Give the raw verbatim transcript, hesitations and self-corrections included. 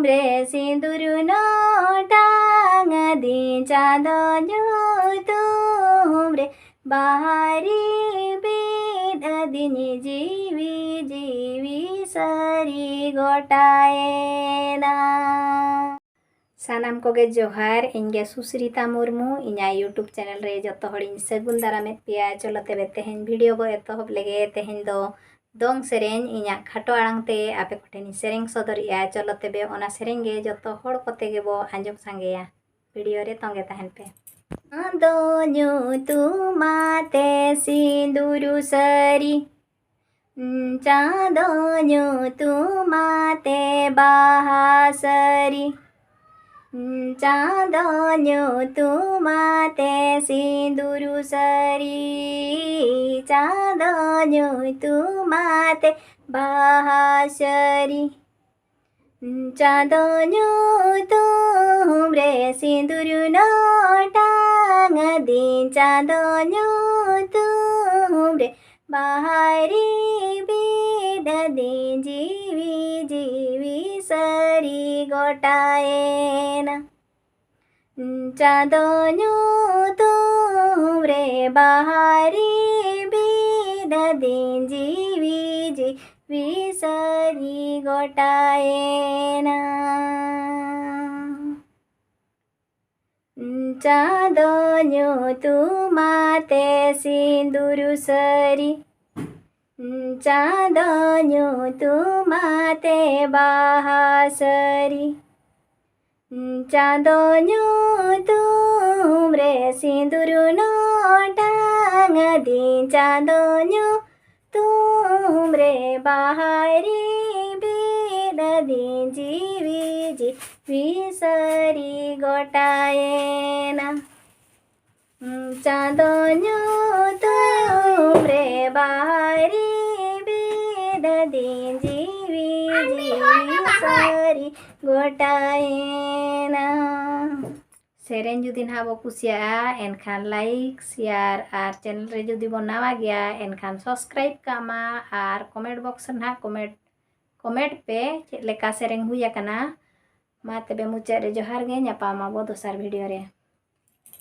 ᱨᱮ ᱥᱤᱸᱫᱩᱨ ᱱᱚᱴᱟᱝ ᱟᱹᱫᱤᱧ ᱪᱟᱸᱫᱚ ᱧᱩᱛᱩᱢ ᱨᱮ ᱵᱟᱦᱟᱨᱤ ᱵᱤᱫ ᱟᱹᱫᱤᱧ ᱡᱤᱣᱤ ᱡᱤᱣᱤ ᱥᱟᱹᱨᱤ ᱜᱚᱴᱟᱭᱮᱱᱟ᱾ ᱥᱟᱱᱟᱢ ᱠᱚᱜᱮ ᱡᱚᱦᱟᱨ, ᱤᱧ ᱜᱮ ᱥᱩᱥᱨᱤᱛᱟ ᱢᱩᱨᱢᱩ᱾ ᱤᱧᱟᱹᱜ YouTube channel ᱨᱮ ᱡᱚᱛᱚ ᱦᱚᱲᱤᱧ ᱥᱟᱹᱜᱩᱱ ᱫᱟᱨᱟᱢᱮᱫ ᱯᱮᱭᱟ᱾ ᱪᱚᱞᱚ ᱛᱮᱵᱮ ᱛᱮᱦᱮᱧ video ᱵᱚ ᱮᱛᱚᱦᱚᱵ ᱞᱮᱜᱮ᱾ ᱛᱮᱦᱮᱧ ᱫᱚ ᱫᱚᱝ ᱥᱮᱨᱮᱧ ᱤᱧᱟᱹᱜ ᱠᱷᱟᱴᱚ ᱟᱲᱟᱝ ᱛᱮ ᱟᱯᱮ ᱠᱚᱴᱷᱮᱱᱤᱧ ᱥᱮᱨᱮᱧ ᱥᱚᱫᱚᱨᱮᱜᱼᱟ᱾ ᱪᱚᱞᱚ ᱛᱮᱵᱮ ᱚᱱᱟ ᱥᱮᱨᱮᱧ ᱜᱮ ᱡᱚᱛᱚ ᱦᱚᱲ ᱠᱚᱛᱮ ᱜᱮᱵᱚ ᱟᱸᱡᱚᱢ ᱥᱟᱸᱜᱮᱭᱟ᱾ Video ᱨᱮ ᱛᱚᱸᱜᱮ ᱛᱟᱦᱮᱱ ᱯᱮ᱾ ᱪᱟᱸᱫᱚ ᱧᱩᱛᱩᱢᱟᱛᱮ ᱥᱤᱸᱫᱩᱨ ᱥᱟᱹᱨᱤ, ᱪᱟᱸᱫᱚ ᱧᱩᱛᱩᱢᱟᱛᱮ ᱵᱟᱦᱟ ᱥᱟᱹᱨᱤ, ᱪᱟᱸᱫᱚ ᱧᱩᱛᱩᱢᱟᱛᱮ ᱥᱤᱸᱫᱩᱨ ᱥᱟᱹᱨᱤ, ᱪᱟᱸᱫᱚ ᱧᱩᱛᱩᱢᱟᱛᱮ ᱵᱟᱦᱟ ᱥᱟᱹᱨᱤ᱾ ᱪᱟᱸᱫᱚ ᱧᱩᱛᱩᱢ ᱨᱮ ᱥᱤᱸᱫᱩᱨ ᱱᱚᱴᱟᱝ ᱟᱹᱫᱤᱧ, ᱪᱟᱸᱫᱚ ᱧᱩᱛᱩᱢ ᱨᱮ ᱵᱟᱦᱟᱨᱤ ᱵᱤᱫ ᱟᱹᱫᱤᱧ, ᱡᱤᱣᱤ ᱡᱤᱣᱤ ᱥᱟᱹᱨᱤ ᱜᱚᱴᱟᱭᱮᱱᱟ᱾ ᱪᱟᱸᱫᱚ ᱧᱩᱛᱩᱢ ᱨᱮ ᱵᱟᱦᱟᱨᱤ ᱵᱤᱫ ᱟᱹᱫᱤᱧ, ᱡᱤᱣᱤ ᱡᱤᱣᱤ ᱥᱟᱹᱨᱤ ᱜᱚᱴᱟᱭᱮᱱᱟ᱾ ᱪᱟᱸᱫᱚ ᱧᱩᱛᱩᱢᱟᱛᱮ ᱥᱤᱸᱫᱩᱨ ᱥᱟᱹᱨᱤ, ᱪᱟᱸᱫᱚ ᱧᱩᱛᱩᱢᱟᱛᱮ ᱵᱟᱦᱟ ᱥᱟᱹᱨᱤ, ᱪᱟᱸᱫᱚ ᱧᱩᱛᱩᱢ ᱨᱮ ᱥᱤᱸᱫᱩᱨ ᱱᱚᱴᱟᱝ ᱟᱹᱫᱤᱧ, ᱪᱟᱸᱫᱚ ᱧᱩᱛᱩᱢ ᱨᱮ ᱵᱟᱦᱟᱨᱤ ᱵᱤᱫ ᱟᱹᱫᱤᱧ, ᱡᱤᱣᱤ ᱡᱤᱣᱤ ᱥᱟᱹᱨᱤ ᱜᱚᱴᱟᱭᱮᱱᱟ᱾ ᱪᱟᱸᱫᱚ ᱧᱩᱛᱩᱢ ᱨᱮ ᱵᱟᱦᱟᱨᱤ ᱵᱤᱫ ᱟᱹᱫᱤᱧ, ᱡᱤᱣᱤ ᱡᱤᱣᱤ ᱥᱟᱹᱨᱤ ᱜᱚᱴᱟᱭᱮᱱᱟ᱾ ᱥᱮᱨᱮᱧ ᱡᱩᱫᱤ ᱱᱟᱦᱟᱜ ᱵᱚ ᱠᱩᱥᱤᱭᱟᱜᱼᱟ, ᱮᱱᱠᱷᱟᱱ like, share ᱟᱨ channel ᱨᱮ ᱡᱩᱫᱤ ᱵᱚ ᱱᱟᱣᱟ ᱜᱮᱭᱟ, ᱮᱱᱠᱷᱟᱱ subscribe ᱠᱟᱜ ᱢᱟ ᱟᱨ comment box ᱨᱮ ᱱᱟᱦᱟᱜ comment, comment ᱯᱮ ᱪᱮᱫ ᱞᱮᱠᱟ ᱥᱮᱨᱮᱧ ᱦᱩᱭ ᱟᱠᱟᱱᱟ᱾ ᱢᱟ ᱛᱚᱵᱮ ᱢᱩᱪᱟᱹᱫ ᱨᱮ ᱡᱚᱦᱟᱨ ᱜᱮ, ᱧᱟᱯᱟᱢ ᱟᱵᱚ ᱫᱚᱥᱟᱨ video ᱨᱮ᱾